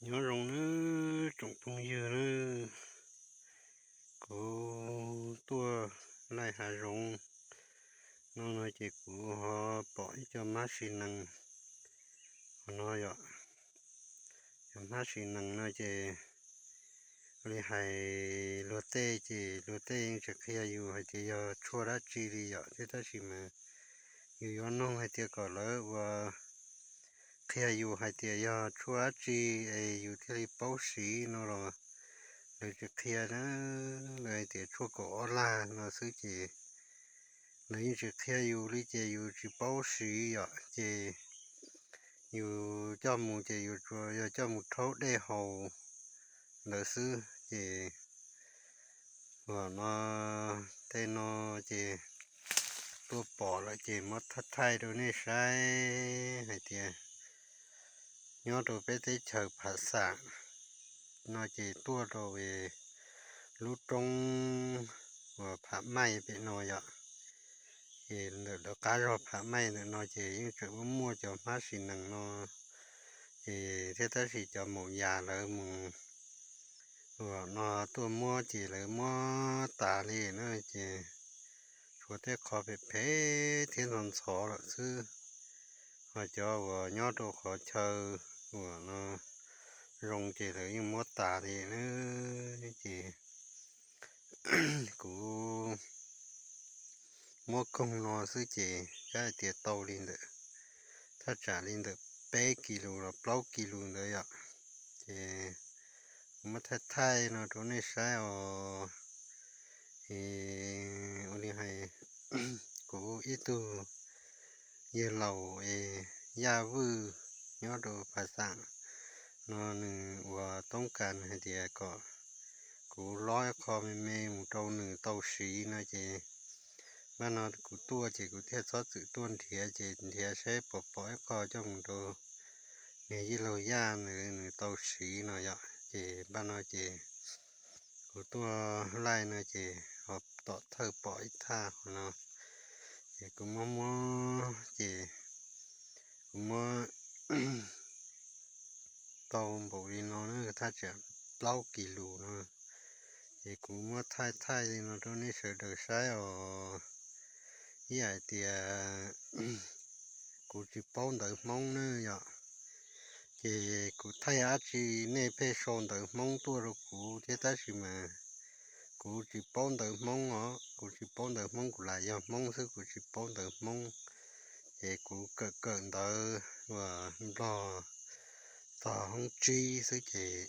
Nyob zoo nawb tsoom phooj ywg nawb, kuv tuaj laij hav zoov no no ces kuv ho pom ib co hmab sis nees no yom. Cov hmab sis nees no ces ua li hais luag tej ces luag tej yeej tsis qhia yus hais tias yog tshuaj dab tsi li yom, thiab tab sis mas yus yuav nug hais tias kom lawv ua qhia yus hais tias yog tshuaj dab tsi es yus thiaj li paub siv no los lawv tsis qhia na. Lawv hais tias tshuaj kaum ob lag no xwb ces lawv yeej tsis qhia yus li ces yus tsis paub siv yom. Ces yus coj mus ces yus tsuas yog coj mus rhaub dej haus ntawd xwb ces ua no tej no ces tuaj pom lawm ces muab thaij thaij rau nej saib hais tias nyob rau peb teb chaws Pham Xam no ces tuaj rau lub roob uas Pham Maij pem no yom. Ces ntawm lawv qab zog Pham Maij ntawm no ces yeej tseem muaj muaj cov hmab sis nees no. Ces thiab tab sis cov maum yas lawv mus ua no tuaj muab ces lawv muab tas li na. Ces tshuav tej qho phem phem thiab ntxhov ntxhov lawm xwb. Ho cov uas nyob rau qhov chaw uas no zoo ces lawv yeej muab tas li na. Ces kuv muab koog no xwb ces kav hais tias tau li ntawm, thaj tsam li ntawm peb kis lus los plaub kis lus ntawd yom. Ces kuv muab thaij thaij no rau nej saib os. Es ua li hais kuv ib tug yawg laus es Yaj Vwj nyob rau Pham Xam no nws ua toob kas hais tias kom kuv lob ib qho me me mus rau nws tau siv no ces npaj no kuv tuaj ces kuv thiaj txhob txwm tuaj nrhiav ces nrhiav saib puas pom ib qho coj mus rau niag yij laug Yaj nws nws tau siv no yom. Ces npaj no ces kuv tuaj laij no ces ho tom thawj pom ib thaj qhov no. Ces kuv muab muab ces kuv muab tau npaum li no na, thaj tsam plaub kis lus no. Ces kuv muab thaij thaij li no rau nej sawv daws saib os. Ib yam tias kuv tsis paub ntawv Hmoob na yom. Ces kuv thaij dab tsi nej pheej sau ntawv Hmoob tuaj rau kuv thiab tab sis mas kuv tsis paub ntawv Hmoob os, kuv tsis paub ntawv Hmoob, kuv lam yog Hmoob xwb kuv tsis paub ntawv Hmoob. Ces kuv kawm kawm ntawv uas Nplog txog hoob tsib xwb ces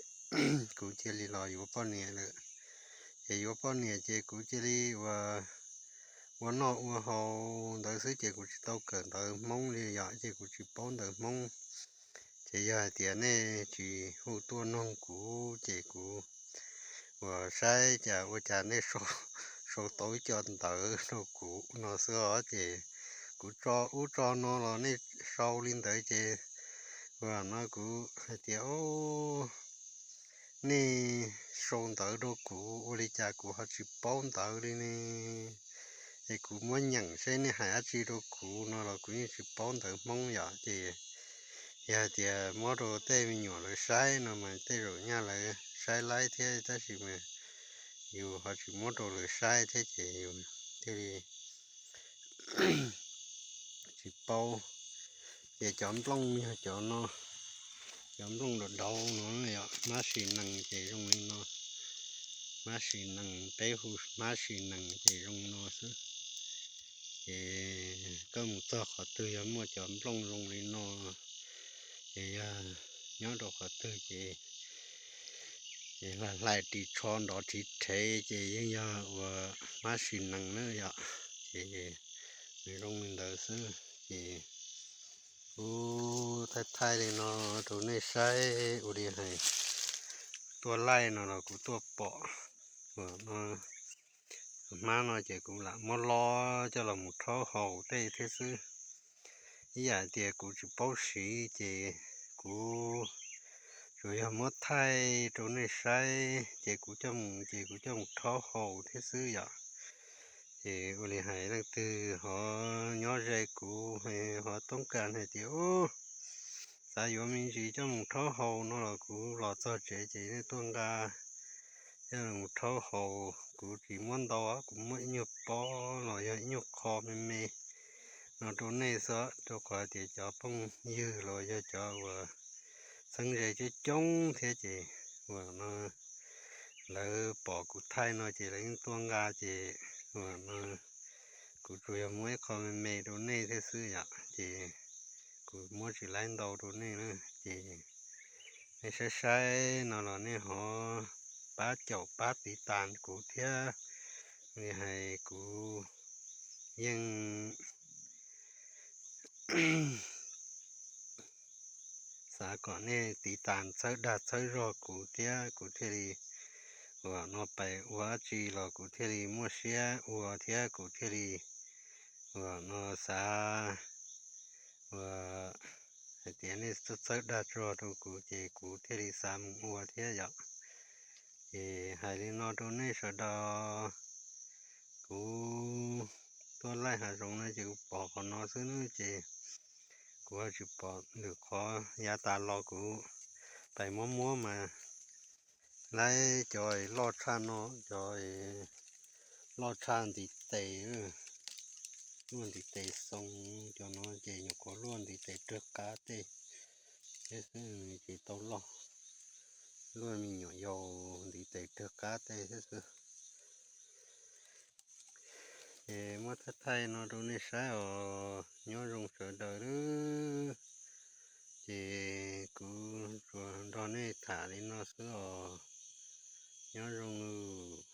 kuv cia li los yuav poj niam lawm. Ces yuav poj niam ces kuv cia li ua, ua noj ua haus ntawd xwb ces kuv tsis tau kawm ntawv Hmoob li yom, ces kuv tsis paub ntawv Hmoob. Ces yog hais tias nej tsis hu tuaj noog kuv ces kuv uas saib cas ua cas nej sau tau ib co ntawv rau kuv no xwb os. Ces kuv tso ub tso no los nej sau li ntawd ces uas no kuv hais tias o, nej sau ntawv rau kuv ua li cas kuv ho tsis paub ntawv li ne? Es kuv muab nyeem seb nej hais dab tsi rau kuv no los kuv yeej tsis paub ntawv Hmoob yom. Ces yog hais tias muab rau tej me nyuam lawv saib no mas tej zaum nyaj lawv saib laib thiab tab sis mas yus ho tsis muab rau lawv saib thiab ces yus thiaj li tsis paub. Ces cov nplooj yog cov no, cov nplooj daum daum no yom, hmab sis nees ces zoo li no. Hmab sis nees, peb hu hmab sis nees ces zoo no xwb. Ces koj mus txog qhov twg yog muaj cov nplooj zoo li no, ces yog nyob rau qhov twg ces, ces hlais ris tsho nrov ris rhev ces yeej yog uas hmab sis nees na yom. Ces nws zoo li ntawd xwb ces kuv thaij thaij li no rau nej saib ua li hais tuaj laij no los kuv tuaj pom uas no hmab no ces kuv lam muab lob coj los mus rhaub haus tej thiab xwb. Ib yam tias kuv tsis paub siv ces kuv tsuas yog muab thaij rau nej saib ces kuv coj mus ces kuv coj mus rhaub haus thiab xwb yom. Ces ua li hais leej twg ho nyob ze kuv ho toob kas hais tias ub, xav yuav me ntsis coj mus rhaub haus no los kuv los txog tsev ces nej tuaj nqa coj mus rhaub haus. Kuv tsis muab ntau, kuv muab ib nyuag pob los yog ib nyuag qho me me no rau nej xwb, rau qhov tias cov phooj ywg los yog cov uas txheeb ze coob coob thiab ces uas no lawv pom kuv thaij no ces lawv yeej tuaj nqa ces uas no kuv tsuas yog muab ib qho me me rau nej thiab xwb yom, ces kuv muab tsis laib ntau rau nej na. Ces nej saib saib no los nej ho pab caum pab tiv tas kuv thiab, li hais kuv yeej xav kom nej tiv tas txhawb dag txhawb zog kuv thiab kuv thiaj li uas no pais ua dab tsi los kuv thiaj li muaj siab ua thiab kuv thiaj li uas no xav uas hais tias nej txhawb dag txhawb zog rau kuv ces kuv thiaj li xav mus ua thiab yom. Ces hais li no rau nej sawv daws, kuv tuaj laij hav zoov no ces kuv pom qhov no xwb na ces kuv ho tsis pom lwm qhov. Yav tas los kuv pais muab muab mas laib cov loj tshaj no, cov loj tshaj ntiv tes, luaj ntiv tes xoo, cov no ces nyuam qhuav luaj ntiv tes rwg qab tej thiab xwb, tsis tau loj, luaj me nyuam yaus ntiv tes rwg qab tej thiab xwb. Ces muab thaij thaij no rau nej saib os, nyob zoo sawv daws lawm. Ces kuv tsuas nrog nej tham li no xwb os, nyob zoo lawm.